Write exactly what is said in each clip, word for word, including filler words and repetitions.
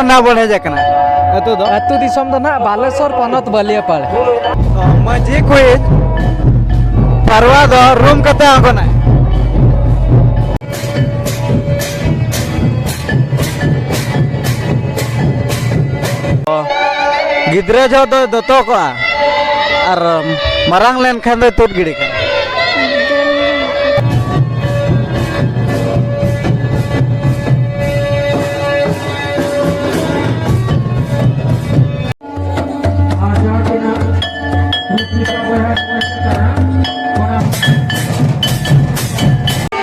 ᱱᱟ ᱵᱚᱱ ᱦᱮᱡ ᱟᱠᱟᱱᱟ᱾ ᱟᱹᱛᱩ ᱫᱚ? ᱟᱹᱛᱩ ᱫᱤᱥᱚᱢ ᱫᱚ ᱱᱟᱦᱟᱜ ᱵᱟᱞᱮᱥᱚᱨ, ᱯᱚᱱᱚᱛ ᱵᱟᱹᱞᱤᱭᱟᱹᱯᱟᱲ᱾ ᱢᱟᱹᱡᱷᱤ ᱠᱩᱭᱤᱡ ᱯᱟᱨᱣᱟ ᱫᱚ ᱨᱩᱢ ᱠᱟᱛᱮ ᱟᱬᱜᱚᱱᱟᱭ᱾ ᱜᱤᱫᱽᱨᱟᱹ ᱡᱚᱦᱚᱜ ᱫᱚᱭ ᱫᱚᱛᱚ ᱠᱚᱜᱼᱟ ᱟᱨ ᱢᱟᱨᱟᱝ ᱞᱮᱱᱠᱷᱟᱱ ᱫᱚᱭ ᱛᱩᱫ ᱜᱤᱰᱤ ᱠᱟᱜᱼᱟ᱾ ᱟᱨ ᱡᱟᱦᱟᱸ ᱛᱤᱱᱟᱹᱜ ᱢᱤᱫ ᱞᱮᱠᱟ ᱵᱚᱭᱦᱟ ᱠᱚ ᱢᱮᱱᱟᱜ ᱠᱚᱣᱟ, ᱚᱱᱟ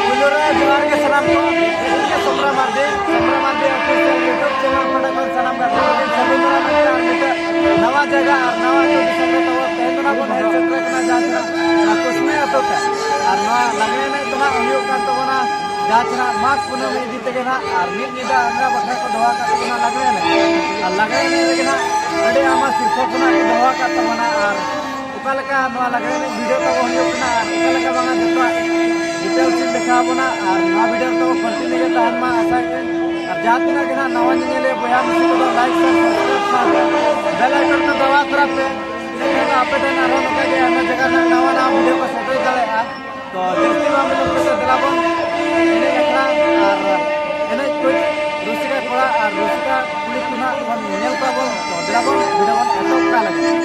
ᱯᱩᱭᱞᱩ ᱨᱮ ᱡᱚᱦᱟᱨ ᱜᱮ ᱥᱟᱱᱟᱢ ᱠᱚ, ᱤᱧ ᱜᱮ ᱥᱚᱢᱨᱟ Mardi, ᱥᱚᱢᱨᱟ Mardi official YouTube channel ᱯᱟᱦᱴᱟ ᱠᱷᱚᱱ ᱥᱟᱱᱟᱢ ᱜᱟᱛᱮ ᱠᱚ ᱞᱟᱹᱜᱤᱫ ᱥᱟᱹᱜᱩᱱ ᱫᱟᱨᱟᱢ ᱟᱨ ᱢᱤᱫᱴᱟᱝ ᱱᱟᱣᱟ ᱡᱟᱭᱜᱟ ᱟᱨ ᱱᱟᱣᱟ ᱟᱹᱛᱩ ᱫᱤᱥᱚᱢ ᱨᱮ ᱛᱟᱵᱚ ᱛᱮᱦᱮᱧ ᱫᱚ ᱱᱟᱜ ᱵᱚᱱ ᱦᱮᱡ ᱥᱮᱴᱮᱨ ᱟᱠᱟᱱᱟ ᱡᱟᱦᱟᱸ ᱛᱤᱱᱟᱹᱜ ᱱᱚᱣᱟ ᱠᱩᱥᱢᱤ ᱟᱹᱛᱩ ᱛᱮ᱾ ᱟᱨ ᱱᱚᱣᱟ ᱞᱟᱜᱽᱲᱮ ᱮᱱᱮᱡ ᱫᱚ ᱱᱟᱜ ᱦᱩᱭᱩᱜ ᱠᱟᱱ ᱛᱟᱵᱚᱱᱟ ᱡᱟᱦᱟᱸ ᱛᱤᱱᱟᱹᱜ ᱢᱟᱜᱽ ᱠᱩᱱᱟᱹᱢᱤ ᱤᱫᱤ ᱛᱮᱜᱮ ᱱᱟᱜ ᱟᱨ ᱢᱤᱫ ᱧᱤᱫᱟᱹ ᱟᱝᱜᱽᱨᱟ ᱵᱟᱠᱷᱨᱟ ᱠᱚ ᱫᱚᱦᱚ ᱟᱠᱟᱫ ᱛᱟᱵᱚᱱᱟ ᱞᱟᱜᱽᱲᱮ ᱮᱱᱮᱡ᱾ ᱟᱨ ᱞᱟᱜᱽᱲᱮ ᱮᱱᱮᱡ ᱨᱮᱜᱮ ᱱᱟᱜ ᱟᱹᱰᱤ ᱟᱭᱢᱟ ᱥᱤᱨᱯᱷᱟᱹ ᱠᱚ ᱱᱟᱜ ᱠᱚ ᱫᱚᱦᱚ ᱟᱠᱟᱫ ᱛᱟᱵᱚᱱᱟ᱾ ᱟᱨ ᱚᱠᱟ ᱞᱮᱠᱟ ᱱᱚᱣᱟ ᱞᱟᱜᱽᱲᱮ ᱮᱱᱮᱡ video ᱛᱟᱵᱚ ᱦᱩᱭᱩᱜ ᱠᱟᱱᱟ ᱟᱨ ᱚᱠᱟ ᱞᱮᱠᱟ ᱵᱟᱝᱟ ᱡᱚᱛᱚᱣᱟᱜ details ᱤᱧ ᱫᱮᱠᱷᱟᱣ ᱟᱵᱚᱱᱟ᱾ ᱟᱨ ᱱᱚᱣᱟ video ᱨᱮ ᱛᱟᱵᱚ continue ᱜᱮ ᱛᱟᱦᱮᱱ ᱢᱟ ᱟᱥᱟᱭᱮᱫ ᱟᱹᱧ᱾ ᱟᱨ ᱡᱟᱦᱟᱸ ᱛᱤᱱᱟᱹᱜ ᱜᱮ ᱱᱟᱜ ᱱᱟᱣᱟ ᱧᱮᱧᱮᱞᱤᱭᱟᱹ ᱵᱚᱭᱦᱟ ᱢᱤᱥᱤ ᱠᱚᱫᱚ like, share, subscribe ᱥᱟᱶᱛᱮ bell icon ᱠᱚ ᱫᱟᱵᱟᱣ ᱛᱚᱨᱟ ᱯᱮ᱾ ᱤᱱᱟᱹ ᱠᱷᱟᱱ ᱫᱚ ᱟᱯᱮ ᱴᱷᱮᱱ ᱟᱨᱦᱚᱸ ᱱᱚᱝᱠᱟ ᱜᱮ ᱟᱭᱢᱟ ᱡᱟᱭᱜᱟ ᱨᱮᱱᱟᱜ ᱱᱟᱣᱟ ᱱᱟᱣᱟ video ᱠᱚ ᱥᱮᱴᱮᱨ ᱫᱟᱲᱮᱭᱟᱜᱼᱟ᱾ ᱛᱚ ᱡᱟᱹᱥᱛᱤ ᱵᱟᱝ ᱵᱤᱞᱚᱢ ᱠᱟᱛᱮ ᱫᱮᱞᱟ ᱵᱚᱱ ᱮᱱᱮᱡ ᱟᱠᱷᱲᱟ ᱟᱨ ᱮᱱᱮᱡ ᱠᱚ ᱨᱩᱥᱤᱠᱟ ᱠᱚᱲᱟ ᱟᱨ ᱨᱩᱥᱤᱠᱟ ᱠᱩᱲᱤ ᱠᱚ ᱱᱟᱜ ᱵᱚᱱ ᱧᱮᱞ ᱠᱚᱣᱟ ᱵᱚᱱ᱾ ᱛᱚ ᱫᱮᱞᱟ ᱵᱚᱱ video ᱵᱚᱱ ᱮᱛᱚᱦᱚᱵ ᱠᱟᱜ ᱞᱟᱹᱜᱤᱫ᱾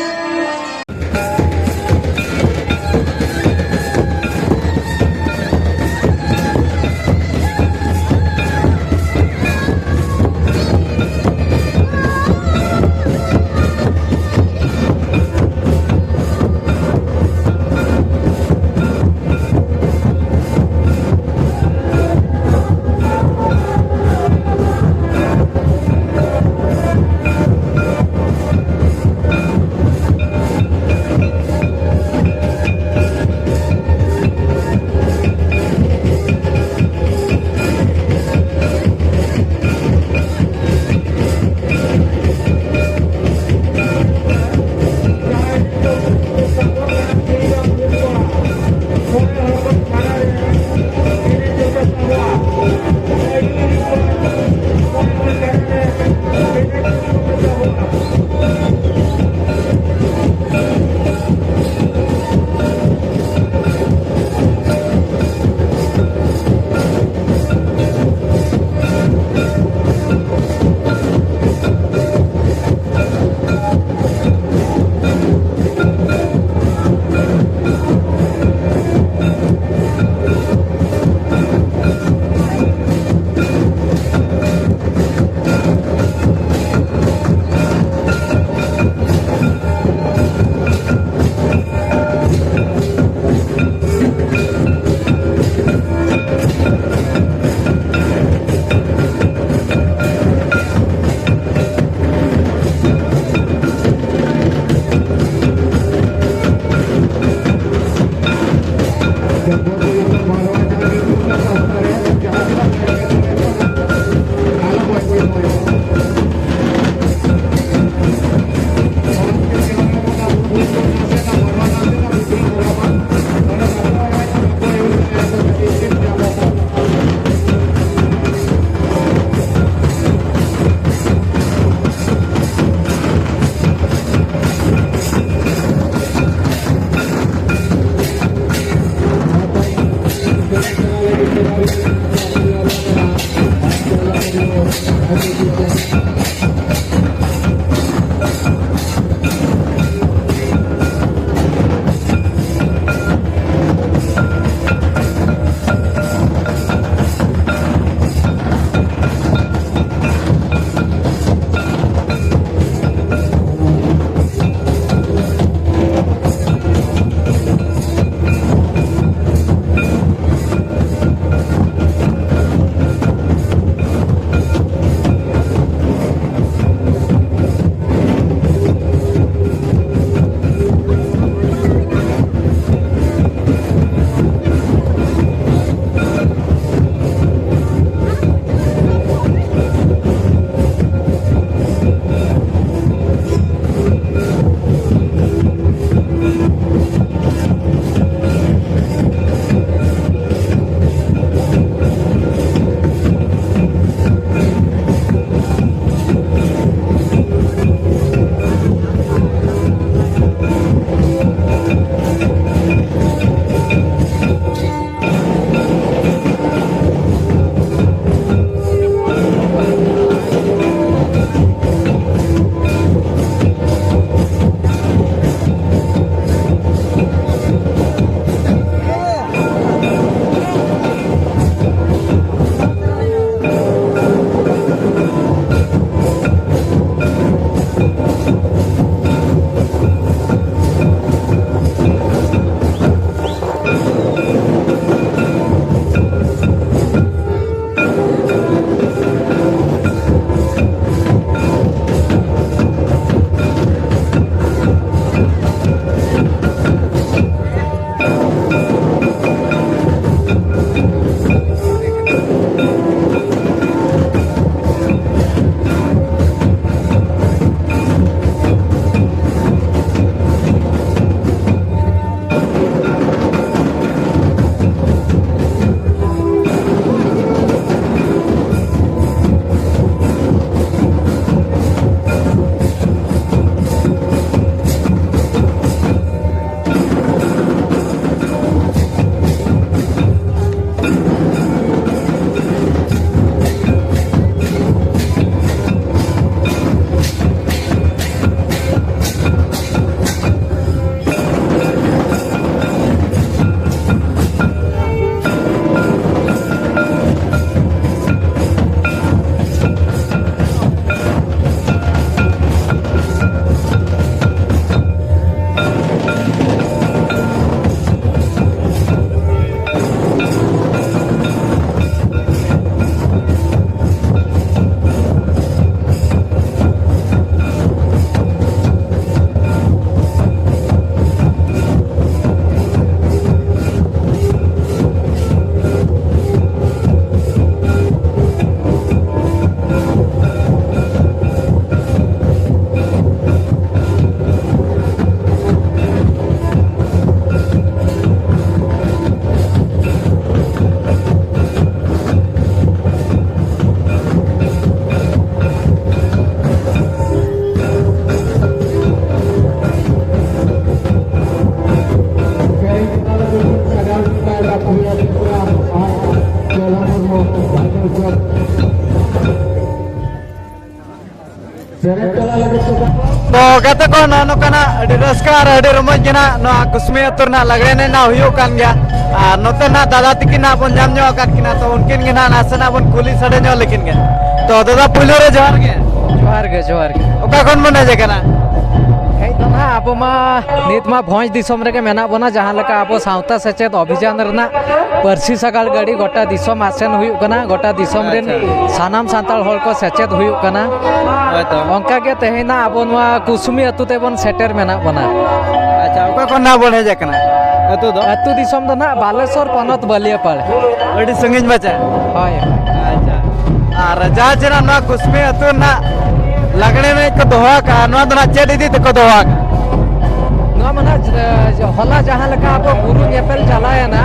ᱛᱚ ᱜᱟᱛᱮ ᱠᱚ, ᱱᱚᱜᱼᱚ ᱱᱚᱝᱠᱟᱱᱟᱜ ᱟᱹᱰᱤ ᱨᱟᱹᱥᱠᱟᱹ ᱟᱨ ᱟᱹᱰᱤ ᱨᱚᱢᱚᱡᱽ ᱜᱮ ᱱᱟᱜ ᱱᱚᱣᱟ ᱠᱩᱥᱢᱤ ᱟᱹᱛᱩ ᱨᱮᱱᱟᱜ ᱞᱟᱜᱽᱲᱮ ᱮᱱᱮᱡ ᱱᱟᱜ ᱦᱩᱭᱩᱜ ᱠᱟᱱ ᱜᱮᱭᱟ᱾ ᱟᱨ ᱱᱚᱛᱮ ᱱᱟᱜ ᱫᱟᱫᱟ ᱛᱤᱠᱤᱱ ᱱᱟᱜ ᱵᱚᱱ ᱧᱟᱢ ᱧᱚᱜ ᱟᱠᱟᱫ ᱠᱤᱱᱟ, ᱛᱚ ᱩᱱᱠᱤᱱ ᱜᱮ ᱱᱟᱜ ᱱᱟᱥᱮᱱᱟᱜ ᱵᱚᱱ ᱠᱩᱞᱤ ᱥᱟᱰᱮ ᱧᱚᱜ ᱞᱮᱠᱤᱱ ᱜᱮ᱾ ᱛᱚ ᱫᱟᱫᱟ, ᱯᱩᱭᱞᱩ ᱨᱮ ᱡᱚᱦᱟᱨ ᱜᱮ᱾ ᱡᱚᱦᱟᱨ ᱜᱮ, ᱡᱚᱦᱟᱨ ᱜᱮ᱾ ᱚᱠᱟ ᱠᱷᱚᱱ ᱵᱚᱱ ᱦᱮᱡ ᱟᱠᱟᱱᱟ? ᱦᱮᱡ ᱫᱚ ᱱᱟᱦᱟᱜ ᱟᱵᱚ ᱢᱟ ᱱᱤᱛ ᱢᱟ ᱵᱷᱚᱸᱡᱽ ᱫᱤᱥᱚᱢ ᱨᱮᱜᱮ ᱢᱮᱱᱟᱜ ᱵᱚᱱᱟ, ᱡᱟᱦᱟᱸ ᱞᱮᱠᱟ ᱟᱵᱚ ᱥᱟᱶᱛᱟ ᱥᱮᱪᱮᱫ ᱚᱵᱷᱤᱡᱟᱱ ᱨᱮᱱᱟᱜ ᱯᱟᱹᱨᱥᱤ ᱥᱟᱜᱟᱲ ᱜᱟᱹᱰᱤ ᱜᱚᱴᱟ ᱫᱤᱥᱚᱢ ᱟᱥᱮᱱ ᱦᱩᱭᱩᱜ ᱠᱟᱱᱟ, ᱜᱚᱴᱟ ᱫᱤᱥᱚᱢ ᱨᱮᱱ ᱟᱪᱪᱷᱟ᱾ ᱥᱟᱱᱟᱢ ᱥᱟᱱᱛᱟᱲ ᱦᱚᱲ ᱠᱚ ᱥᱮᱪᱮᱫ ᱦᱩᱭᱩᱜ ᱠᱟᱱᱟ᱾ ᱦᱳᱭ ᱛᱚ᱾ ᱚᱱᱠᱟ ᱜᱮ ᱛᱮᱦᱮᱧ ᱱᱟᱜ ᱟᱵᱚ ᱱᱚᱣᱟ ᱠᱩᱥᱢᱤ ᱟᱹᱛᱩ ᱛᱮᱵᱚᱱ ᱥᱮᱴᱮᱨ ᱢᱮᱱᱟᱜ ᱵᱚᱱᱟ᱾ ᱟᱪᱪᱷᱟ, ᱚᱠᱟ ᱠᱷᱚᱱ ᱱᱟᱜ ᱵᱚᱱ ᱦᱮᱡ ᱟᱠᱟᱱᱟ? ᱟᱹᱛᱩ ᱫᱚ? ᱟᱹᱛᱩ ᱫᱤᱥᱚᱢ ᱫᱚ ᱱᱟᱜ ᱵᱟᱞᱮᱥᱚᱨ ᱯᱚᱱᱚᱛ ᱵᱟᱹᱞᱤᱭᱟᱹᱯᱟᱲ᱾ ᱟᱹᱰᱤ ᱥᱟᱺᱜᱤᱧ ᱢᱟᱪᱷᱟ᱾ ᱦᱳᱭ᱾ ᱟᱪᱪᱷᱟ᱾ ᱟᱨ ᱡᱟᱦᱟᱸ ᱡᱮ ᱱᱟᱜ ᱱᱚᱣᱟ ᱠᱩᱥᱢᱤ ᱟᱹᱛᱩ ᱨᱮᱱᱟᱜ ᱞᱟᱜᱽᱲᱮ ᱮᱱᱮᱡ ᱠᱚ ᱫᱚᱦᱚ ᱟᱠᱟᱫᱼᱟ, ᱱᱚᱣᱟ ᱫᱚ ᱱᱟᱜ ᱪᱮᱫ ᱤᱫᱤ ᱛᱮᱠᱚ ᱫᱚᱦᱚ ᱟᱠᱟᱫᱼᱟ? ᱱᱚᱣᱟ ᱢᱟ ᱱᱟᱜ, ᱮ, ᱦᱚᱞᱟ ᱡᱟᱦᱟᱸ ᱞᱮᱠᱟ ᱟᱵᱚ ᱜᱩᱨᱩ ᱧᱮᱯᱮᱞ ᱪᱟᱞᱟᱣᱮᱱᱟ,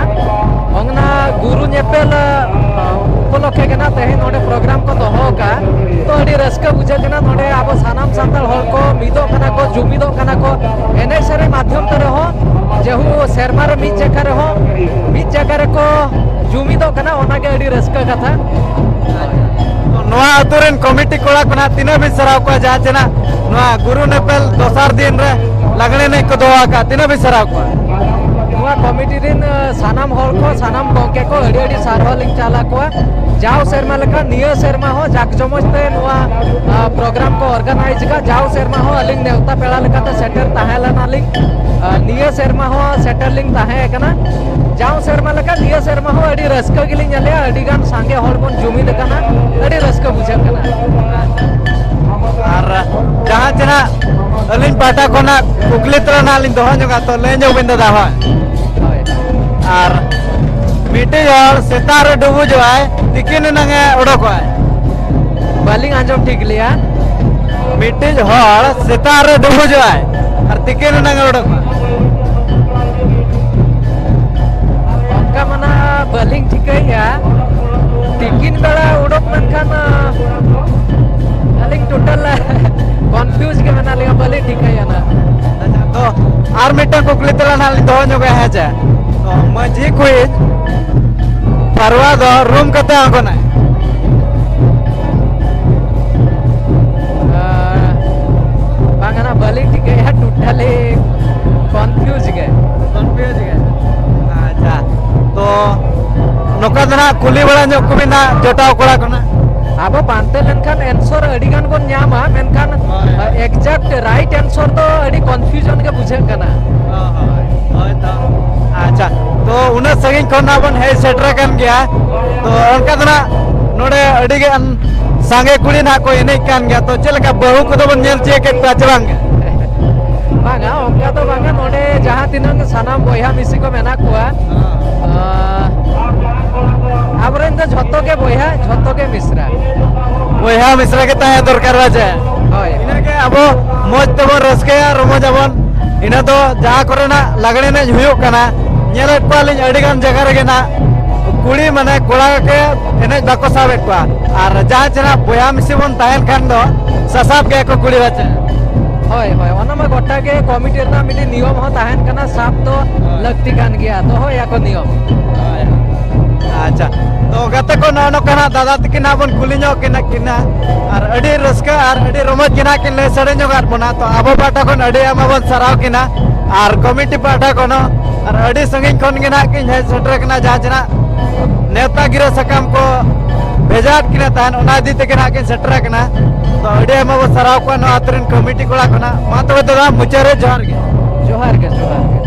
ᱚᱱᱟ ᱜᱩᱨᱩ ᱧᱮᱯᱮᱞ, ᱮ, ᱩᱯᱚᱞᱚᱠᱠᱷᱮ ᱜᱮ ᱱᱟᱜ ᱛᱮᱦᱮᱧ ᱱᱚᱰᱮ ᱯᱨᱳᱜᱨᱟᱢ ᱠᱚ ᱫᱚᱦᱚ ᱟᱠᱟᱫᱼᱟ᱾ ᱛᱚ ᱟᱹᱰᱤ ᱨᱟᱹᱥᱠᱟᱹ ᱵᱩᱡᱷᱟᱹᱜ ᱠᱟᱱᱟ, ᱱᱚᱰᱮ ᱟᱵᱚ ᱥᱟᱱᱟᱢ ᱥᱟᱱᱛᱟᱲ ᱦᱚᱲ ᱠᱚ ᱢᱤᱫᱚᱜ ᱠᱟᱱᱟ ᱠᱚ, ᱡᱩᱢᱤᱫᱚᱜ ᱠᱟᱱᱟ ᱠᱚ, ᱮᱱᱮᱡ ᱥᱮᱨᱮᱧ ᱢᱟᱫᱽᱫᱷᱚᱢ ᱛᱮ ᱨᱮᱦᱚᱸ, ᱡᱮᱦᱩ ᱥᱮᱨᱢᱟ ᱨᱮ ᱢᱤᱫ ᱡᱟᱭᱜᱟ ᱨᱮᱦᱚᱸ, ᱢᱤᱫ ᱡᱟᱭᱜᱟ ᱨᱮᱠᱚ ᱡᱩᱢᱤᱫᱚᱜ ᱠᱟᱱᱟ, ᱚᱱᱟᱜᱮ ᱟᱹᱰᱤ ᱨᱟᱹᱥᱠᱟᱹ ᱠᱟᱛᱷᱟ᱾ ᱱᱚᱣᱟ ᱟᱹᱛᱩ ᱨᱮᱱ ᱠᱚᱢᱤᱴᱤ ᱠᱚᱲᱟ ᱠᱚ ᱱᱟᱜ ᱛᱤᱱᱟᱹᱜ ᱵᱤᱱ ᱥᱟᱨᱦᱟᱣ ᱠᱚᱣᱟ, ᱡᱟᱦᱟᱸ ᱪᱮ ᱱᱟᱜ ᱱᱚᱣᱟ ᱜᱩᱨᱩ ᱱᱮᱯᱮᱞ ᱫᱚᱥᱟᱨ ᱫᱤᱱ ᱨᱮ ᱞᱟᱜᱽᱲᱮ ᱮᱱᱮᱡ ᱠᱚ ᱫᱚᱦᱚ ᱟᱠᱟᱫ, ᱛᱤᱱᱟᱹᱜ ᱵᱤᱱ ᱥᱟᱨᱦᱟᱣ ᱠᱚᱣᱟ? ᱱᱚᱣᱟ ᱠᱚᱢᱤᱴᱤ ᱨᱮᱱ, ᱮ, ᱥᱟᱱᱟᱢ ᱦᱚᱲ ᱠᱚ, ᱥᱟᱱᱟᱢ ᱜᱚᱢᱠᱮ ᱠᱚ ᱟᱹᱰᱤ ᱟᱹᱰᱤ ᱥᱟᱨᱦᱟᱣ ᱞᱤᱧ ᱪᱟᱞ ᱟᱠᱚᱣᱟ᱾ ᱡᱟᱣ ᱥᱮᱨᱢᱟ ᱞᱮᱠᱟ ᱱᱤᱭᱟᱹ ᱥᱮᱨᱢᱟ ᱦᱚᱸ ᱡᱟᱠ ᱡᱚᱢᱚᱡ ᱛᱮ ᱱᱚᱣᱟ, ᱟ, ᱯᱨᱳᱜᱨᱟᱢ ᱠᱚ ᱚᱨᱜᱟᱱᱟᱭᱤᱡᱽ ᱮᱫᱟ᱾ ᱡᱟᱣ ᱥᱮᱨᱢᱟ ᱦᱚᱸ ᱟᱹᱞᱤᱧ ᱱᱮᱣᱛᱟ ᱯᱮᱲᱟ ᱞᱮᱠᱟᱛᱮ ᱥᱮᱴᱮᱨ ᱛᱟᱦᱮᱸ ᱞᱮᱱᱟᱞᱤᱧ᱾ ᱟ, ᱱᱤᱭᱟᱹ ᱥᱮᱨᱢᱟ ᱦᱚᱸ ᱥᱮᱴᱮᱨ ᱞᱤᱧ ᱛᱟᱦᱮᱸ ᱠᱟᱱᱟ᱾ ᱡᱟᱣ ᱥᱮᱨᱢᱟ ᱞᱮᱠᱟ ᱱᱤᱭᱟᱹ ᱥᱮᱨᱢᱟ ᱦᱚᱸ ᱟᱹᱰᱤ ᱨᱟᱹᱥᱠᱟᱹ ᱜᱮᱞᱤᱧ ᱧᱮᱞᱮᱜᱼᱟ, ᱟᱹᱰᱤ ᱜᱟᱱ ᱥᱟᱸᱜᱮ ᱦᱚᱲ ᱵᱚᱱ ᱡᱩᱢᱤᱫ ᱟᱠᱟᱱᱟ, ᱟᱹᱰᱤ ᱨᱟᱹᱥᱠᱟᱹ ᱵᱩᱡᱷᱟᱹᱜ ᱠᱟᱱᱟ᱾ ᱟᱨ ᱡᱟᱦᱟᱸ ᱪᱮ ᱱᱟᱜ ᱟᱹᱞᱤᱧ ᱯᱟᱦᱴᱟ ᱠᱷᱚᱱᱟᱜ ᱠᱩᱠᱞᱤ ᱛᱮᱞᱟ ᱱᱟᱜ ᱞᱤᱧ ᱫᱚᱦᱚ ᱧᱚᱜᱟ, ᱛᱚ ᱞᱟᱹᱭ ᱧᱚᱜ ᱵᱤᱱ ᱫᱟᱫᱟ, ᱦᱳᱭ᱾ ᱦᱳᱭ᱾ ᱟᱨ ᱢᱤᱫᱴᱤᱡ ᱦᱚᱲ ᱥᱮᱛᱟᱜ ᱨᱮ ᱰᱩᱵᱩᱡᱚᱜᱼᱟᱭ, ᱛᱤᱠᱤᱱ ᱮᱱᱟᱝ ᱮ ᱚᱰᱚᱠᱚᱜᱼᱟᱭ᱾ ᱵᱟᱹᱞᱤᱧ ᱟᱸᱡᱚᱢ ᱴᱷᱤᱠ ᱞᱮᱭᱟ᱾ ᱢᱤᱫᱴᱤᱡ ᱦᱚᱲ ᱥᱮᱛᱟᱜ ᱨᱮ ᱰᱩᱵᱩᱡᱚᱜᱼᱟᱭ ᱟᱨ ᱛᱤᱠᱤᱱ ᱮᱱᱟᱝ ᱮ ᱚᱰᱚᱠᱚᱜᱼᱟ᱾ ᱚᱱᱠᱟ ᱢᱟ ᱱᱟᱜ ᱵᱟᱹᱞᱤᱧ ᱴᱷᱤᱠᱟᱹᱭᱮᱫᱼᱟ᱾ ᱛᱤᱠᱤᱱ ᱵᱮᱲᱟ ᱩᱰᱩᱠ ᱞᱮᱱᱠᱷᱟᱱ, ᱟᱹᱞᱤᱧ ᱴᱳᱴᱟᱞ ᱠᱚᱱᱯᱷᱤᱭᱩᱡᱽ ᱜᱮ ᱢᱮᱱᱟᱜ ᱞᱤᱧᱟ, ᱵᱟᱹᱞᱤᱧ ᱴᱷᱤᱠᱟᱹᱭᱟ ᱱᱟᱜ᱾ ᱟᱪᱪᱷᱟ, ᱛᱚ ᱟᱨ ᱢᱤᱫᱴᱟᱝ ᱠᱩᱠᱞᱤ ᱛᱮᱞᱟ ᱱᱟᱜ ᱞᱤᱧ ᱫᱚᱦᱚ ᱧᱚᱜᱟ, ᱦᱮᱸ ᱪᱮ? ᱛᱚ ᱢᱟᱹᱡᱷᱤ ᱠᱩᱭᱤᱡ ᱯᱟᱨᱣᱟ ᱫᱚ ᱨᱩᱢ ᱠᱟᱛᱮ ᱟᱬᱜᱚᱱᱟᱭ? ᱱᱚᱝᱠᱟ ᱫᱚ ᱱᱟᱦᱟᱜ ᱠᱩᱞᱤ ᱵᱟᱲᱟ ᱧᱚᱜ ᱠᱚᱵᱤᱱ ᱱᱟᱦᱟᱜ ᱡᱚᱴᱟᱣ ᱠᱚᱲᱟ ᱠᱚ ᱱᱟᱦᱟᱜ᱾ ᱟᱵᱚ ᱯᱟᱱᱛᱮ ᱞᱮᱱᱠᱷᱟᱱ answer ᱟᱹᱰᱤ ᱜᱟᱱ ᱵᱚᱱ ᱧᱟᱢᱟ, ᱢᱮᱱᱠᱷᱟᱱ, ᱦᱳᱭ᱾ Exact right answer ᱫᱚ ᱟᱹᱰᱤ confusion ᱜᱮ ᱵᱩᱡᱷᱟᱹᱜ ᱠᱟᱱᱟ᱾ ᱦᱳᱭ, ᱦᱳᱭ ᱛᱚ᱾ ᱟᱪᱪᱷᱟ, ᱛᱚ ᱩᱱᱟᱹᱜ ᱥᱟᱺᱜᱤᱧ ᱠᱷᱚᱱ ᱱᱟᱦᱟᱜ ᱵᱚᱱ ᱦᱮᱡ ᱥᱮᱴᱮᱨ ᱟᱠᱟᱱ ᱜᱮᱭᱟ, ᱛᱚ ᱚᱱᱠᱟ ᱫᱚ ᱱᱟᱦᱟᱜ ᱱᱚᱰᱮ ᱟᱹᱰᱤ ᱜᱟᱱ ᱥᱟᱸᱜᱮ ᱠᱩᱲᱤ ᱱᱟᱦᱟᱜ ᱠᱚ ᱮᱱᱮᱡ ᱠᱟᱱ ᱜᱮᱭᱟ, ᱛᱚ ᱪᱮᱫ ᱞᱮᱠᱟ ᱵᱟᱹᱦᱩ ᱠᱚᱫᱚ ᱵᱚᱱ ᱧᱮᱞ ᱪᱤᱭᱟᱹ ᱠᱮᱫ ᱠᱚᱣᱟ ᱪᱮ ᱵᱟᱝ? ᱵᱟᱝᱟ, ᱚᱱᱠᱟ ᱫᱚ ᱵᱟᱝᱟ᱾ ᱱᱚᱰᱮ ᱡᱟᱦᱟᱸ ᱛᱤᱱᱟᱹᱜ ᱜᱮ ᱥᱟᱱᱟᱢ ᱵᱚᱭᱦᱟ ᱢᱤᱥᱤ ᱠᱚ ᱢᱮᱱᱟᱜ ᱠᱚᱣᱟ, ᱟᱸ, ᱟᱵᱚᱨᱮᱱ ᱫᱚ ᱡᱷᱚᱛᱚ ᱜᱮ ᱵᱚᱭᱦᱟ, ᱡᱷᱚᱛᱚ ᱜᱮ ᱢᱤᱥᱨᱟ᱾ ᱵᱚᱭᱦᱟ ᱢᱤᱥᱨᱟ ᱜᱮ ᱛᱟᱦᱮᱸ ᱫᱚᱨᱠᱟᱨ ᱵᱟ ᱪᱮ? ᱦᱳᱭ᱾ ᱤᱱᱟᱹᱜᱮ ᱟᱵᱚ ᱢᱚᱡᱽ ᱛᱮᱵᱚᱱ ᱨᱟᱹᱥᱠᱟᱹᱭᱟ, ᱨᱚᱢᱚᱡᱽ ᱟᱵᱚᱱ᱾ ᱤᱱᱟᱹ ᱫᱚ ᱡᱟᱦᱟᱸ ᱠᱚᱨᱮᱱᱟᱜ ᱞᱟᱜᱽᱲᱮ ᱮᱱᱮᱡ ᱦᱩᱭᱩᱜ ᱠᱟᱱᱟ, ᱧᱮᱞᱮᱫ ᱠᱚᱣᱟᱞᱤᱧ ᱟᱹᱰᱤ ᱜᱟᱱ ᱡᱟᱭᱜᱟ ᱨᱮᱜᱮ ᱱᱟᱜ ᱠᱩᱲᱤ ᱢᱟᱱᱮ ᱠᱚᱲᱟ ᱜᱮ ᱮᱱᱮᱡ ᱵᱟᱠᱚ ᱥᱟᱵᱮᱫ ᱠᱚᱣᱟ, ᱟᱨ ᱡᱟᱦᱟᱸ ᱪᱮ ᱱᱟᱜ ᱵᱚᱭᱦᱟ ᱢᱤᱥᱤ ᱵᱚᱱ ᱛᱟᱦᱮᱱ ᱠᱷᱟᱱ ᱫᱚ ᱥᱟᱥᱟᱵ ᱜᱮᱭᱟ ᱠᱚ ᱠᱩᱲᱤ ᱵᱟᱪᱮ᱾ ᱦᱳᱭ, ᱦᱳᱭ, ᱚᱱᱟ ᱢᱟ ᱜᱚᱴᱟ ᱜᱮ ᱠᱚᱢᱤᱴᱤ ᱨᱮᱱᱟᱜ ᱢᱤᱫᱴᱤᱡ ᱱᱤᱭᱚᱢ ᱦᱚᱸ ᱛᱟᱦᱮᱱ ᱠᱟᱱᱟ, ᱥᱟᱵ ᱫᱚ ᱦᱳᱭ᱾ ᱞᱟᱹᱠᱛᱤ ᱠᱟᱱ ᱜᱮᱭᱟ, ᱫᱚᱦᱚᱭᱟᱠᱚ ᱱᱤᱭᱚᱢ᱾ ᱦᱳᱭ᱾ ᱟᱪᱪᱷᱟ, ᱛᱚ ᱜᱟᱛᱮ ᱠᱚ, ᱱᱚᱜᱼᱚ ᱱᱚᱝᱠᱟ ᱱᱟᱜ ᱫᱟᱫᱟ ᱛᱟᱹᱠᱤᱱ ᱱᱟᱜ ᱵᱚᱱ ᱠᱩᱞᱤ ᱧᱚᱜ ᱠᱤᱱᱟ, ᱠᱤᱱᱟ, ᱟᱨ ᱟᱹᱰᱤ ᱨᱟᱹᱥᱠᱟᱹ ᱟᱨ ᱟᱹᱰᱤ ᱨᱚᱢᱚᱡᱽ ᱜᱮ ᱱᱟᱜ ᱠᱤᱱ ᱞᱟᱹᱭ ᱥᱟᱰᱮ ᱧᱚᱜᱟᱫ ᱵᱚᱱᱟ᱾ ᱛᱚ ᱟᱵᱚ ᱯᱟᱦᱴᱟ ᱠᱷᱚᱱ ᱟᱹᱰᱤ ᱟᱭᱢᱟ ᱵᱚᱱ ᱥᱟᱨᱦᱟᱣ ᱠᱤᱱᱟ, ᱟᱨ ᱠᱚᱢᱤᱴᱤ ᱯᱟᱦᱴᱟ ᱠᱷᱚᱱ ᱦᱚᱸ, ᱟᱨ ᱟᱹᱰᱤ ᱥᱟᱺᱜᱤᱧ ᱠᱷᱚᱱ ᱜᱮ ᱱᱟᱜ ᱠᱤᱱ ᱦᱮᱡ ᱥᱮᱴᱮᱨ ᱠᱟᱱᱟ, ᱡᱟᱦᱟᱸ ᱪᱮ ᱱᱟᱜ ᱱᱮᱣᱛᱟ ᱜᱤᱨᱟᱹ ᱥᱟᱠᱟᱢ ᱠᱚ ᱵᱷᱮᱡᱟᱣᱟᱫ ᱠᱤᱱᱟ ᱛᱟᱦᱮᱱ, ᱚᱱᱟ ᱤᱫᱤ ᱛᱮᱜᱮ ᱱᱟᱜ ᱠᱤᱱ ᱥᱮᱴᱮᱨ ᱟᱠᱟᱱᱟ᱾ ᱛᱚ ᱟᱹᱰᱤ ᱟᱭᱢᱟ ᱵᱚᱱ ᱥᱟᱨᱦᱟᱣ ᱠᱚᱣᱟ ᱱᱚᱣᱟ ᱟᱹᱛᱩ ᱨᱮᱱ ᱠᱚᱢᱤᱴᱤ ᱠᱚᱲᱟ ᱠᱷᱚᱱᱟᱜ᱾ ᱢᱟ ᱛᱚᱵᱮ ᱫᱟᱫᱟ, ᱢᱩᱪᱟᱹᱫ ᱨᱮ ᱡᱚᱦᱟᱨ ᱜᱮ᱾ ᱡᱚᱦᱟᱨ ᱜᱮ, ᱡᱚᱦᱟᱨ ᱜᱮ᱾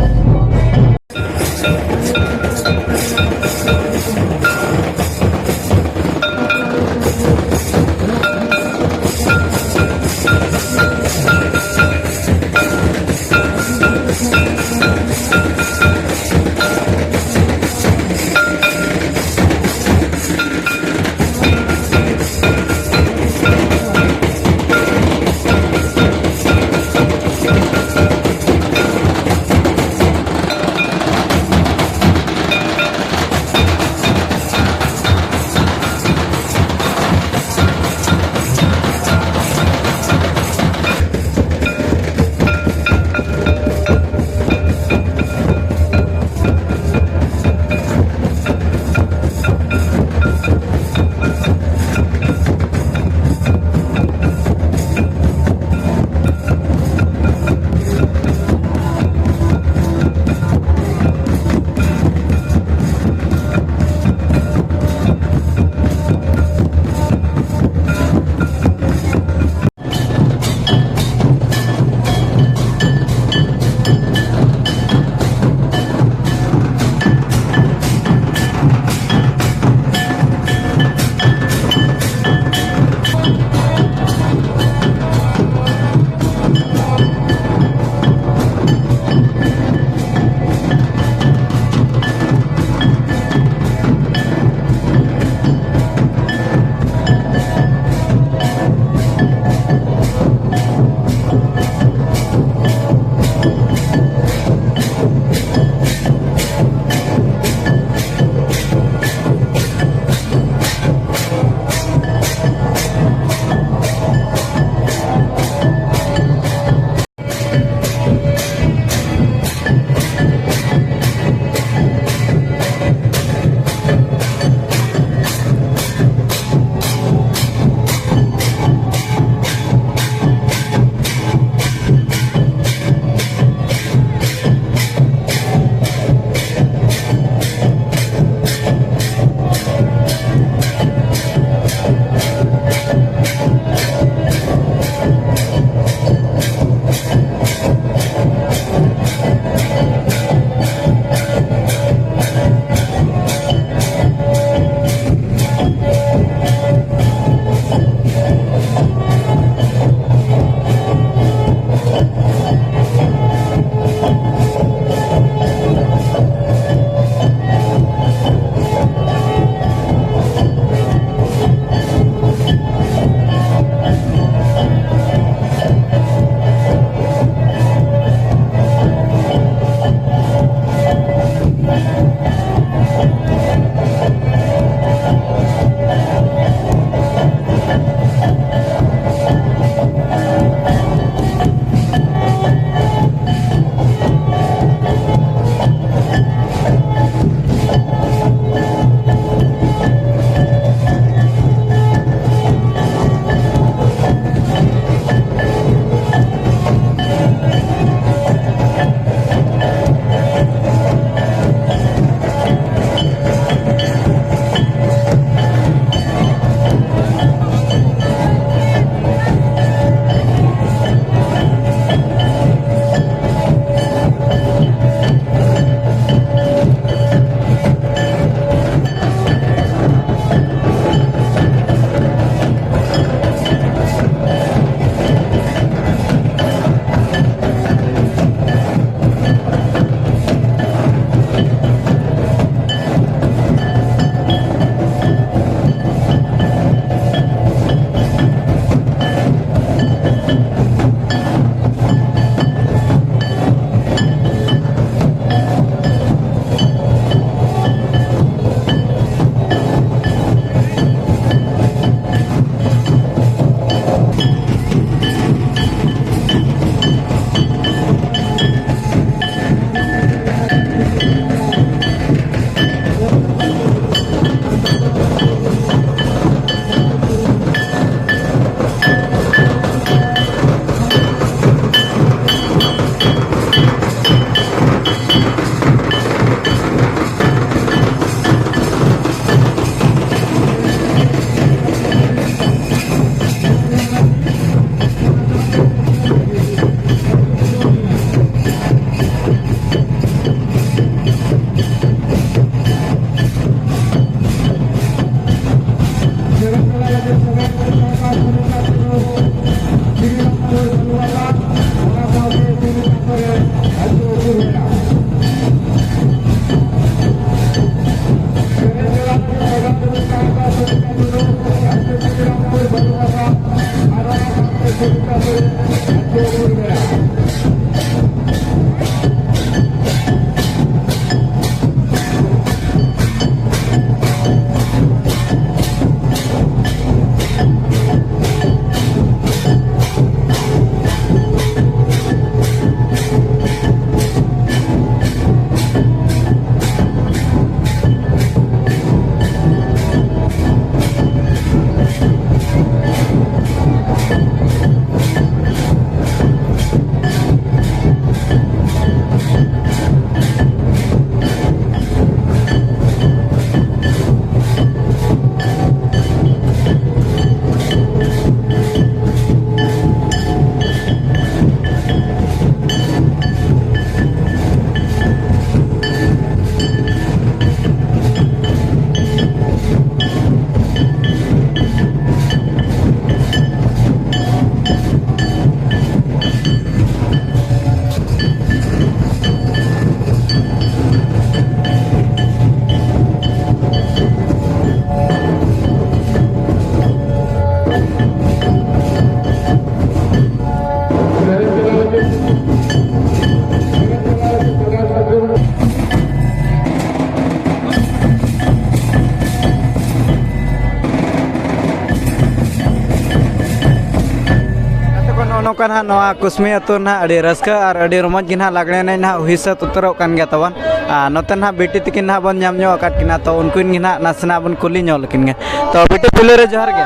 ᱠᱟᱱᱟ ᱱᱚᱣᱟ ᱠᱩᱥᱢᱤ ᱟᱹᱛᱩ ᱱᱟᱦᱟᱜ ᱟᱹᱰᱤ ᱨᱟᱹᱥᱠᱟᱹ ᱟᱨ ᱟᱹᱰᱤ ᱨᱚᱢᱚᱡᱽ ᱜᱮ ᱱᱟᱦᱟᱜ ᱞᱟᱜᱽᱲᱮ ᱮᱱᱮᱡ ᱱᱟᱦᱟᱜ ᱦᱩᱭ ᱥᱟᱹᱛ ᱩᱛᱟᱹᱨᱚᱜ ᱠᱟᱱ ᱜᱮᱭᱟ ᱛᱟᱵᱚᱱ᱾ ᱟᱨ ᱱᱚᱛᱮ ᱱᱟᱦᱟᱜ ᱵᱤᱴᱤ ᱛᱤᱠᱤᱱ ᱱᱟᱦᱟᱜ ᱵᱚᱱ ᱧᱟᱢ ᱧᱚᱜ ᱟᱠᱟᱫ ᱠᱤᱱᱟ, ᱛᱚ ᱩᱱᱠᱤᱱ ᱜᱮ ᱱᱟᱦᱟᱜ ᱱᱟᱥᱮᱱᱟᱜ ᱵᱚᱱ ᱠᱩᱞᱤ ᱧᱚᱜ ᱞᱮᱠᱤᱱ ᱜᱮ᱾ ᱛᱚ ᱵᱤᱴᱤ, ᱯᱩᱭᱞᱩ ᱨᱮ ᱡᱚᱦᱟᱨ ᱜᱮ᱾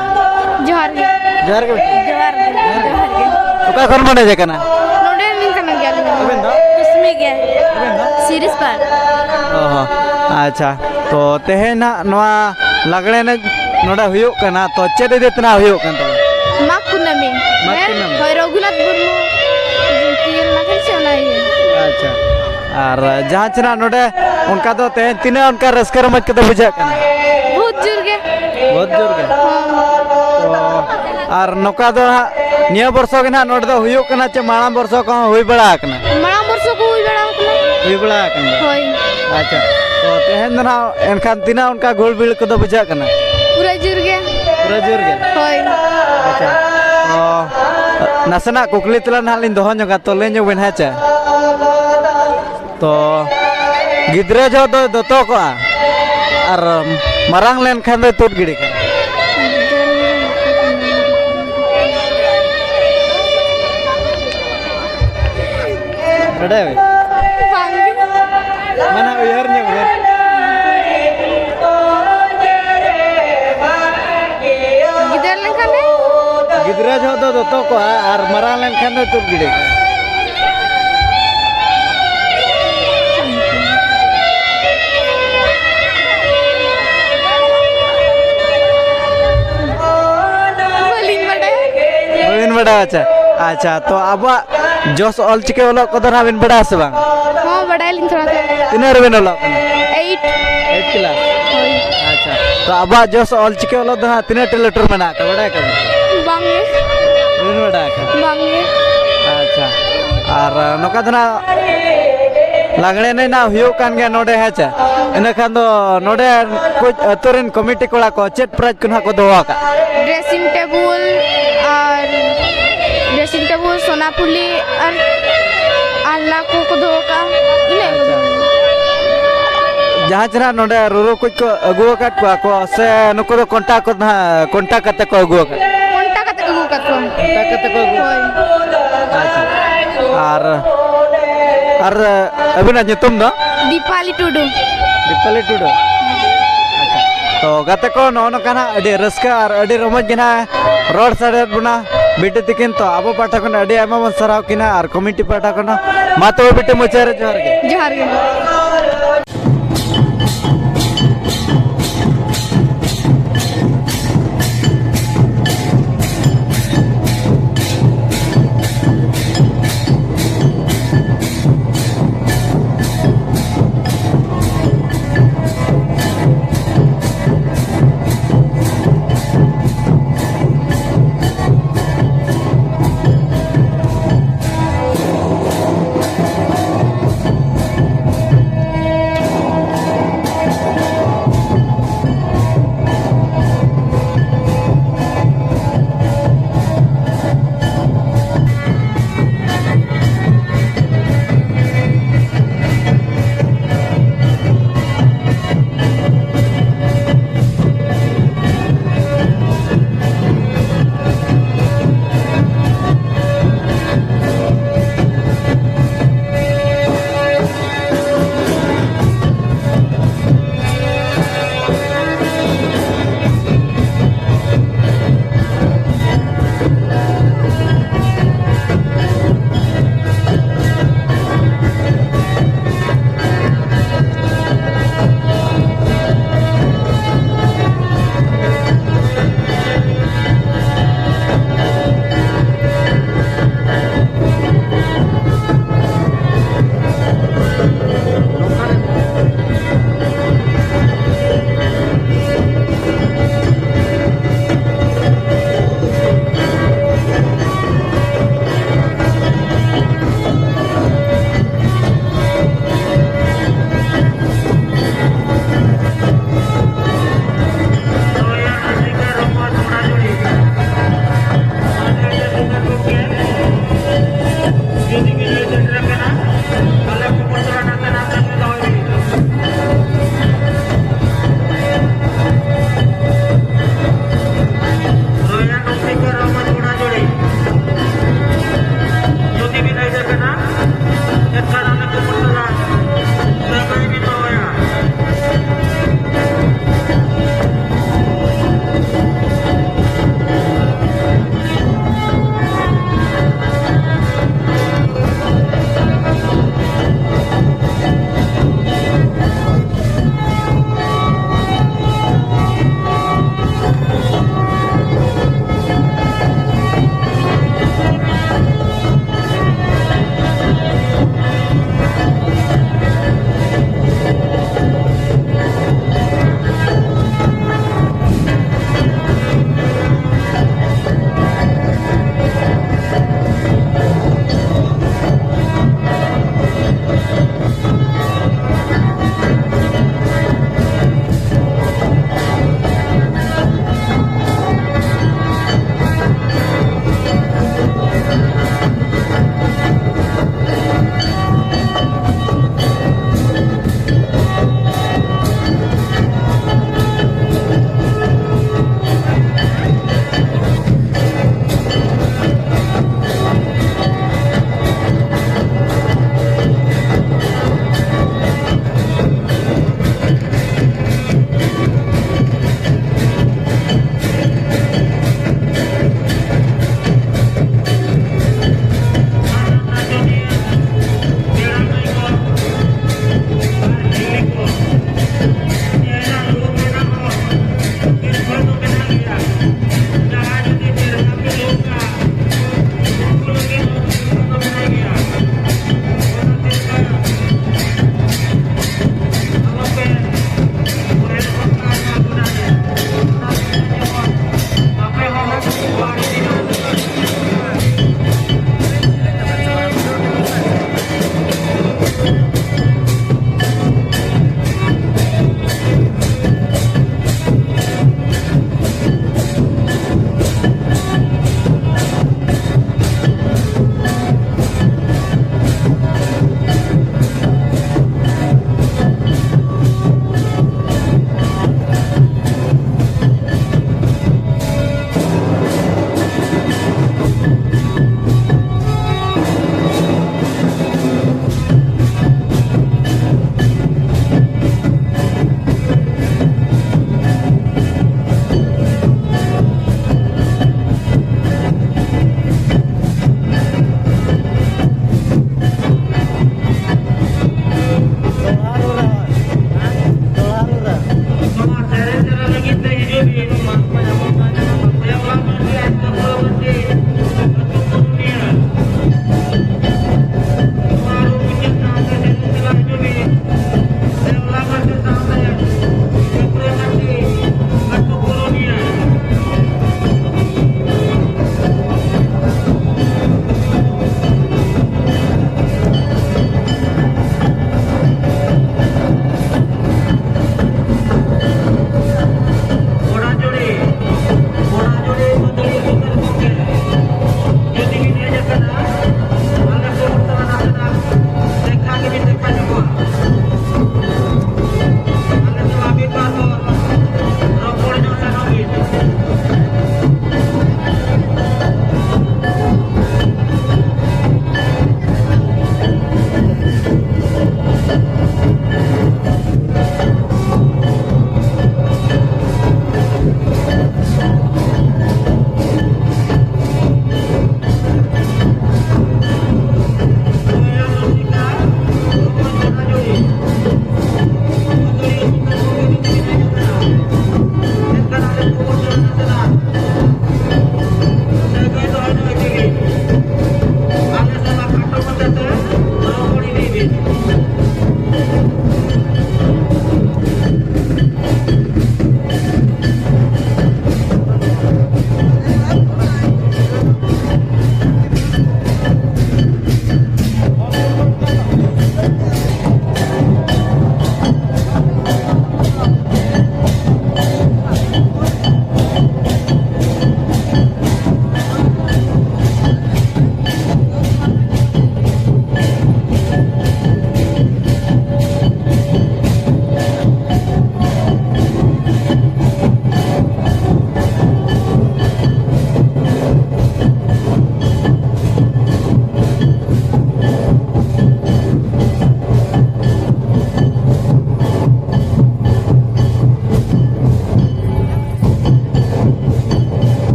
ᱡᱚᱦᱟᱨ ᱜᱮ᱾ ᱡᱚᱦᱟᱨ ᱜᱮ ᱵᱤᱴᱤ᱾ ᱡᱚᱦᱟᱨ ᱜᱮ᱾ ᱡᱚᱦᱟᱨ ᱜᱮ᱾ ᱚᱠᱟ ᱠᱷᱚᱱ ᱵᱚᱱ ᱦᱮᱡ ᱟᱠᱟᱱᱟ? ᱱᱚᱰᱮ ᱨᱤᱱ ᱠᱟᱱ ᱜᱮᱭᱟᱞᱤᱧ᱾ ᱟᱵᱮᱱ ᱫᱚ? ᱠᱩᱥᱢᱤ ᱜᱮ᱾ ᱟᱵᱮᱱ ᱫᱚ? ᱥᱤᱨᱤᱥᱯᱟᱲ᱾ ᱚ ᱦᱚᱸ, ᱟᱪᱪᱷᱟ᱾ ᱛᱚ ᱛᱮᱦᱮᱧ ᱱᱟᱜ ᱱᱚᱣᱟ ᱞᱟᱜᱽᱲᱮ ᱮᱱᱮᱡ ᱱᱚᱰᱮ ᱦᱩᱭᱩᱜ ᱠᱟᱱᱟ, ᱛᱚ ᱪᱮᱫ ᱤᱫᱤ ᱛᱮ ᱱᱟᱜ ᱦᱩᱭᱩᱜ ᱠᱟᱱ ᱛᱟᱵᱚᱱᱟ? ᱢᱟᱜᱽ ᱠᱩᱱᱟᱹᱢᱤ᱾ ᱢᱟᱜᱽ ᱦᱮᱸ, ᱠᱩᱱᱟᱹᱢᱤ᱾ ᱦᱳᱭ, ᱨᱚᱜᱷᱩᱱᱟᱛᱷ ᱢᱩᱨᱢᱩ ᱡᱚᱭᱚᱱᱛᱤ ᱞᱮᱱᱟ ᱥᱮ ᱚᱱᱟ ᱤᱭᱟᱹ᱾ ᱟᱪᱪᱷᱟ᱾ ᱟᱨ ᱡᱟᱦᱟᱸ ᱪᱮ ᱱᱟᱜ ᱱᱚᱰᱮ ᱚᱱᱠᱟ ᱫᱚ ᱛᱮᱦᱮᱧ ᱛᱤᱱᱟᱹᱜ ᱚᱱᱠᱟ ᱨᱟᱹᱥᱠᱟᱹ ᱨᱚᱢᱚᱡᱽ ᱠᱚᱫᱚ ᱵᱩᱡᱷᱟᱹᱜ ᱠᱟᱱᱟ? ᱵᱚᱦᱩᱛ ᱡᱳᱨ ᱜᱮ᱾ ᱵᱚᱦᱩᱛ ᱡᱳᱨ ᱜᱮ? ᱦᱚᱸ᱾ ᱚ, ᱟᱨ ᱱᱚᱝᱠᱟ ᱫᱚ ᱦᱟᱸᱜ ᱱᱤᱭᱟᱹ ᱵᱚᱨᱥᱚ ᱜᱮ ᱱᱟᱜ ᱱᱚᱰᱮ ᱫᱚ ᱦᱩᱭᱩᱜ ᱠᱟᱱᱟ ᱪᱮ ᱢᱟᱲᱟᱝ ᱵᱚᱨᱥᱚ ᱠᱚᱦᱚᱸ ᱦᱩᱭ ᱵᱟᱲᱟ ᱟᱠᱟᱱᱟ? ᱢᱟᱲᱟᱝ ᱵᱚᱨᱥᱚ ᱠᱚ ᱦᱩᱭ ᱵᱟᱲᱟ ᱟᱠᱟᱱᱟ᱾ ᱦᱩᱭ ᱵᱟᱲᱟ ᱟᱠᱟᱱ ᱜᱮᱭᱟ? ᱦᱳᱭ᱾ ᱟᱪᱪᱷᱟ, ᱛᱚ ᱛᱮᱦᱮᱧ ᱫᱚ ᱱᱟᱜ ᱮᱱᱠᱷᱟᱱ ᱛᱤᱱᱟᱹᱜ ᱚᱱᱠᱟ ᱜᱩᱞ ᱵᱤᱞ ᱠᱚᱫᱚ ᱵᱩᱡᱷᱟᱹᱜ ᱠᱟᱱᱟ? ᱯᱩᱨᱟᱹ ᱡᱳᱨ ᱜᱮ᱾ ᱯᱩᱨᱟᱹ ᱡᱳᱨ ᱜᱮ? ᱦᱳᱭ᱾ ᱟᱪᱪᱷᱟ, ᱛᱚ ᱱᱟᱥᱮᱱᱟᱜ ᱠᱩᱠᱞᱤ ᱛᱮᱞᱟ ᱱᱟᱦᱟᱜ ᱞᱤᱧ ᱫᱚᱦᱚ ᱧᱚᱜᱟ, ᱛᱚ ᱞᱟᱹᱭ ᱧᱚᱜ ᱵᱮᱱ ᱦᱮᱸ ᱪᱮ? ᱛᱚ ᱜᱤᱫᱽᱨᱟᱹ ᱡᱚᱦᱚᱜ ᱫᱚᱭ ᱫᱚᱛᱚ ᱠᱚᱜᱼᱟ ᱟᱨ ᱢᱟᱨᱟᱝ ᱞᱮᱱᱠᱷᱟᱱ ᱫᱚᱭ ᱛᱩᱫ ᱜᱤᱰᱤ ᱠᱟᱜᱼᱟ᱾ ᱵᱟᱰᱟᱭ ᱵᱮᱱ? ᱵᱟᱝ ᱜᱮ᱾ ᱢᱟᱱᱮ ᱩᱭᱦᱟᱹᱨ ᱧᱚᱜ ᱵᱮᱱ᱾ ᱜᱤᱫᱟᱹᱨ ᱞᱮᱱᱠᱷᱟᱱ ᱫᱚ? ᱜᱤᱫᱽᱨᱟᱹ ᱡᱚᱦᱚᱜ ᱫᱚ ᱫᱚᱛᱚ ᱠᱚᱜᱼᱟ ᱟᱨ ᱢᱟᱨᱟᱝ ᱞᱮᱱᱠᱷᱟᱱ ᱫᱚ ᱛᱩᱫ ᱜᱤᱰᱤ ᱠᱟᱜᱼᱟ᱾ ᱵᱟᱹᱞᱤᱧ ᱵᱟᱰᱟᱭᱟ᱾ ᱵᱟᱹᱵᱤᱱ ᱵᱟᱰᱟᱭᱟ? ᱟᱪᱪᱷᱟ, ᱟᱪᱪᱷᱟ, ᱛᱚ ᱟᱵᱚᱣᱟᱜ ᱡᱚᱥ ᱚᱞᱪᱤᱠᱤ ᱚᱞᱚᱜ ᱠᱚᱫᱚ ᱱᱟᱜ ᱵᱤᱱ ᱵᱟᱰᱟᱭᱟ ᱥᱮ ᱵᱟᱝ? ᱦᱚᱸ, ᱵᱟᱰᱟᱭᱟᱞᱤᱧ ᱛᱷᱚᱲᱟ ᱛᱷᱚᱲᱟ᱾ ᱛᱤᱱᱟᱹᱜ ᱨᱮᱵᱤᱱ ᱚᱞᱚᱜ ᱠᱟᱱᱟ? Eight᱾ Eight class? ᱦᱳᱭ᱾ ᱟᱪᱪᱷᱟ, ᱛᱚ ᱟᱵᱚᱣᱟᱜ ᱡᱚᱥ ᱚᱞᱪᱤᱠᱤ ᱚᱞᱚᱜ ᱫᱚ ᱦᱟᱸᱜ ᱛᱤᱱᱟᱹᱜ ᱴᱟ ᱞᱟᱹᱴᱩ ᱨᱮ ᱢᱮᱱᱟᱜ ᱟᱠᱟᱫ, ᱵᱟᱰᱟᱭ ᱟᱠᱟᱫ ᱵᱤᱱ? ᱵᱟᱝ ᱜᱮ᱾ ᱵᱟᱹᱵᱤᱱ ᱵᱟᱰᱟᱭ ᱟᱠᱟᱫ? ᱵᱟᱝ ᱜᱮ᱾ ᱟᱪᱪᱷᱟ, ᱟᱨ ᱱᱚᱝᱠᱟ ᱫᱚ ᱱᱟᱜ ᱞᱟᱜᱽᱲᱮ ᱮᱱᱮᱡ ᱱᱟᱜ ᱦᱩᱭᱩᱜ ᱠᱟᱱ ᱜᱮᱭᱟ ᱱᱚᱰᱮ, ᱦᱮᱸ ᱪᱮ? ᱤᱱᱟᱹ ᱠᱷᱟᱱ ᱫᱚ ᱱᱚᱰᱮ ᱠᱚ ᱟᱹᱛᱩ ᱨᱮᱱ ᱠᱚᱢᱤᱴᱤ ᱠᱚᱲᱟ ᱠᱚ ᱪᱮᱫ prize ᱠᱚ ᱱᱟᱦᱟᱜ ᱠᱚ ᱫᱚᱦᱚ ᱟᱠᱟᱫᱼᱟ? Dressing table ᱟᱨ dressing table, ᱥᱳᱱᱟ ᱯᱷᱩᱞᱤ ᱟᱨ ᱟᱞᱱᱟ ᱠᱚᱠᱚ ᱫᱚᱦᱚ ᱠᱟᱜᱼᱟ, ᱤᱱᱟᱹ ᱠᱚᱜᱮ᱾ ᱟᱪᱪᱷᱟ᱾ ᱡᱟᱦᱟᱸ ᱪᱮ ᱱᱟᱦᱟᱜ ᱱᱚᱰᱮ ᱨᱩᱨᱩ ᱠᱚ ᱠᱚ ᱟᱹᱜᱩ ᱟᱠᱟᱫ ᱠᱚᱣᱟ ᱠᱚ ᱥᱮ ᱱᱩᱠᱩ ᱫᱚ contact ᱠᱚ ᱱᱟᱦᱟᱜ, contact ᱠᱟᱛᱮ ᱠᱚ ᱟᱹᱜᱩ ᱟᱠᱟᱫ? Contact ᱠᱟᱛᱮ ᱠᱚ ᱟᱹᱜᱩ ᱟᱠᱟᱫ ᱠᱚᱣᱟ᱾ ᱮᱴᱟᱜ ᱠᱟᱛᱮ ᱠᱚ ᱟᱹᱜᱩ᱾ ᱦᱳᱭ᱾ ᱟᱪᱪᱷᱟ᱾ ᱟᱨ, ᱟᱨ ᱟᱹᱵᱤᱱᱟᱜ ᱧᱩᱛᱩᱢ ᱫᱚ? ᱫᱤᱯᱟᱞᱤ ᱴᱩᱰᱩ᱾ ᱫᱤᱯᱟᱞᱤ ᱴᱩᱰᱩ᱾ ᱟᱪᱪᱷᱟ᱾ ᱛᱚ ᱜᱟᱛᱮ ᱠᱚ, ᱱᱚᱜᱼᱚ ᱱᱚᱝᱠᱟ ᱱᱟᱜ ᱟᱹᱰᱤ ᱨᱟᱹᱥᱠᱟᱹ ᱟᱨ ᱟᱹᱰᱤ ᱨᱚᱢᱚᱡᱽ ᱜᱮ ᱱᱟᱜ ᱨᱚᱲ ᱥᱟᱰᱮᱭᱟᱫ ᱵᱚᱱᱟ ᱵᱤᱴᱤ ᱛᱤᱠᱤᱱ᱾ ᱛᱚ ᱟᱵᱚ ᱯᱟᱦᱴᱟ ᱠᱷᱚᱱ ᱟᱹᱰᱤ ᱟᱭᱢᱟ ᱵᱚᱱ ᱥᱟᱨᱦᱟᱣ ᱠᱤᱱᱟ ᱟᱨ ᱠᱚᱢᱤᱴᱤ ᱯᱟᱦᱴᱟ ᱠᱷᱚᱱ ᱦᱚᱸ᱾ ᱢᱟ ᱛᱚᱵᱮ ᱵᱤᱴᱤ, ᱢᱩᱪᱟᱹᱫ ᱨᱮ ᱡᱚᱦᱟᱨ ᱜᱮ᱾ ᱡᱚᱦᱟᱨ ᱜᱮ᱾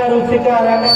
ᱨᱩᱥᱤᱠᱟ ᱨᱟᱜᱟ᱾